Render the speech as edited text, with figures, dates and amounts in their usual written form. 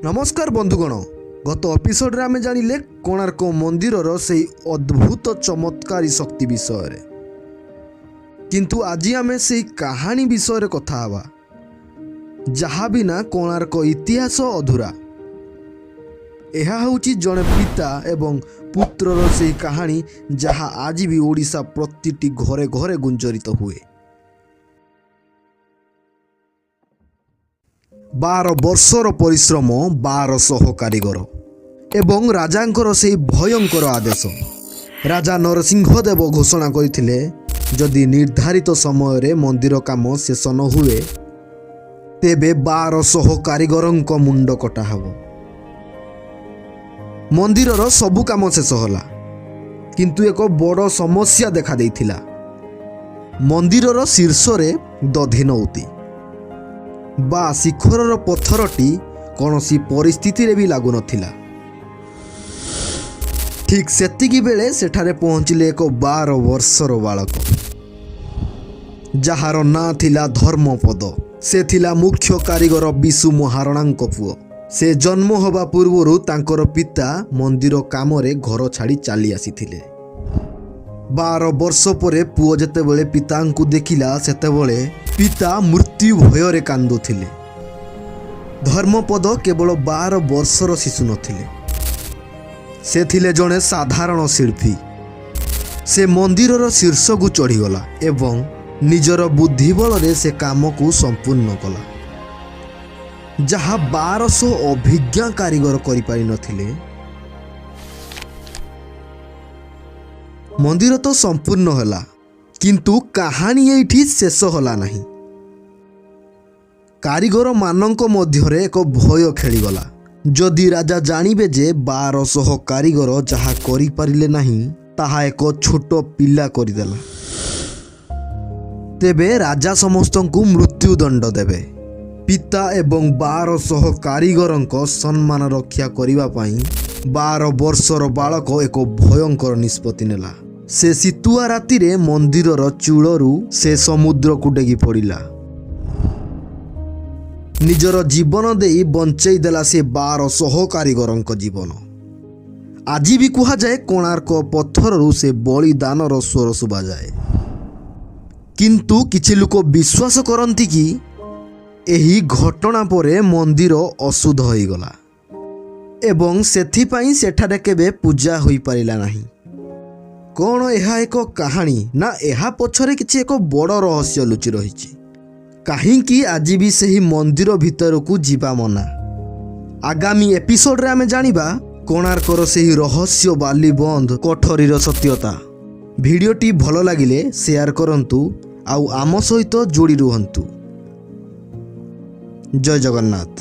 ନମସ୍କାର ବନ୍ଧୁଗଣ। ଗତ ଏପିସୋଡରେ ଆମେ ଜାଣିଲେ କୋଣାର୍କ ମନ୍ଦିରର ସେଇ ଅଦ୍ଭୁତ ଚମତ୍କାରୀ ଶକ୍ତି ବିଷୟରେ। କିନ୍ତୁ ଆଜି ଆମେ ସେଇ କାହାଣୀ ବିଷୟରେ କଥା ହେବା, ଯାହା ବିନା କୋଣାର୍କ ଇତିହାସ ଅଧୁରା। ଏହା ହେଉଛି ଜଣେ ପିତା ଏବଂ ପୁତ୍ରର ସେହି କାହାଣୀ, ଯାହା ଆଜି ବି ଓଡ଼ିଶା ପ୍ରତିଟି ଘରେ ଘରେ ଗୁଞ୍ଜରିତ ହୁଏ। 12 ବର୍ଷର ପରିଶ୍ରମ, 1200 କାରିଗର ଏବଂ ରାଜାଙ୍କର ସେହି ଭୟଙ୍କର ଆଦେଶ। ରାଜା ନରସିଂହ ଦେବ ଘୋଷଣା କରିଥିଲେ, ଯଦି ନିର୍ଦ୍ଧାରିତ ସମୟରେ ମନ୍ଦିର କାମ ଶେଷ ନ ହୁଏ, ତେବେ 1200 କାରିଗରଙ୍କ ମୁଣ୍ଡ କଟା ହେବ। ମନ୍ଦିରର ସବୁ କାମ ଶେଷ ହେଲା, କିନ୍ତୁ ଏକ ବଡ଼ ସମସ୍ୟା ଦେଖାଦେଇଥିଲା। ମନ୍ଦିରର ଶୀର୍ଷରେ ଦଧିନଉତି ବା ଶିଖରର ପଥରଟି କୌଣସି ପରିସ୍ଥିତିରେ ବି ଲାଗୁନଥିଲା। ଠିକ୍ ସେତିକି ବେଳେ ସେଠାରେ ପହଞ୍ଚିଲେ ଏକ 12 ବର୍ଷର ବାଳକ, ଯାହାର ନାଁ ଥିଲା ଧର୍ମପଦ। ସେ ଥିଲା ମୁଖ୍ୟ କାରିଗର ବିଶୁ ମହାରଣାଙ୍କ ପୁଅ। ସେ ଜନ୍ମ ହେବା ପୂର୍ବରୁ ତାଙ୍କର ପିତା ମନ୍ଦିର କାମରେ ଘର ଛାଡ଼ି ଚାଲି ଆସିଥିଲେ। 12 ବର୍ଷ ପରେ ପୁଅ ଯେତେବେଳେ ପିତାଙ୍କୁ ଦେଖିଲା, ସେତେବେଳେ ପିତା ମୃତ୍ୟୁ ଭୟରେ କାନ୍ଦୁଥିଲେ। ଧର୍ମପଦ କେବଳ 12 ବର୍ଷର ଶିଶୁ ନଥିଲେ, ସେ ଥିଲେ ଜଣେ ସାଧାରଣ ଶିଳ୍ପୀ। ସେ ମନ୍ଦିରର ଶୀର୍ଷକୁ ଚଢ଼ିଗଲା ଏବଂ ନିଜର ବୁଦ୍ଧି ବଳରେ ସେ କାମକୁ ସମ୍ପୂର୍ଣ୍ଣ କଲା, ଯାହା 1200 ଅଭିଜ୍ଞ କାରିଗର କରିପାରିନଥିଲେ। ମନ୍ଦିର ତ ସମ୍ପୂର୍ଣ୍ଣ ହେଲା, କିନ୍ତୁ କାହାଣୀ ଏଇଠି ଶେଷ ହେଲା ନାହିଁ। କାରିଗରମାନଙ୍କ ମଧ୍ୟରେ ଏକ ଭୟ ଖେଳିଗଲା। ଯଦି ରାଜା ଜାଣିବେ ଯେ 1200 କାରିଗର ଯାହା କରିପାରିଲେ ନାହିଁ, ତାହା ଏକ ଛୋଟ ପିଲା କରିଦେଲା, ତେବେ ରାଜା ସମସ୍ତଙ୍କୁ ମୃତ୍ୟୁଦଣ୍ଡ ଦେବେ। ପିତା ଏବଂ 1200 କାରିଗରଙ୍କ ସମ୍ମାନ ରକ୍ଷା କରିବା ପାଇଁ 12 ବର୍ଷର ବାଳକ ଏକ ଭୟଙ୍କର ନିଷ୍ପତ୍ତି ନେଲା। ସେ ଶୀତୁଆ ରାତିରେ ମନ୍ଦିରର ଚୂଳରୁ ସେ ସମୁଦ୍ରକୁ ଡେଗି ପଡ଼ିଲା। ନିଜର ଜୀବନ ଦେଇ ବଞ୍ଚେଇ ଦେଲା ସେ 1200 କାରିଗରଙ୍କ ଜୀବନ। ଆଜି ବି କୁହାଯାଏ, କୋଣାର୍କ ପଥରରୁ ସେ ବଳିଦାନର ସ୍ୱର ଶୁଭାଯାଏ। କିନ୍ତୁ କିଛି ଲୋକ ବିଶ୍ୱାସ କରନ୍ତି କି ଏହି ଘଟଣା ପରେ ମନ୍ଦିର ଅଶୁଦ୍ଧ ହୋଇଗଲା ଏବଂ ସେଥିପାଇଁ ସେଠାରେ କେବେ ପୂଜା ହୋଇପାରିଲା ନାହିଁ। କ'ଣ ଏହା ଏକ କାହାଣୀ ନା ଏହା ପଛରେ କିଛି ଏକ ବଡ଼ ରହସ୍ୟ ଲୁଚି ରହିଛି? କାହିଁକି ଆଜି ବି ସେହି ମନ୍ଦିର ଭିତରକୁ ଯିବା ମନା? ଆଗାମୀ ଏପିସୋଡରେ ଆମେ ଜାଣିବା କୋଣାର୍କର ସେହି ରହସ୍ୟ ବାଲି ବନ୍ଦ କୋଠରୀର ସତ୍ୟତା। ଭିଡ଼ିଓଟି ଭଲ ଲାଗିଲେ ସେୟାର କରନ୍ତୁ ଆଉ ଆମ ସହିତ ଯୋଡ଼ି ରୁହନ୍ତୁ। ଜୟ ଜଗନ୍ନାଥ।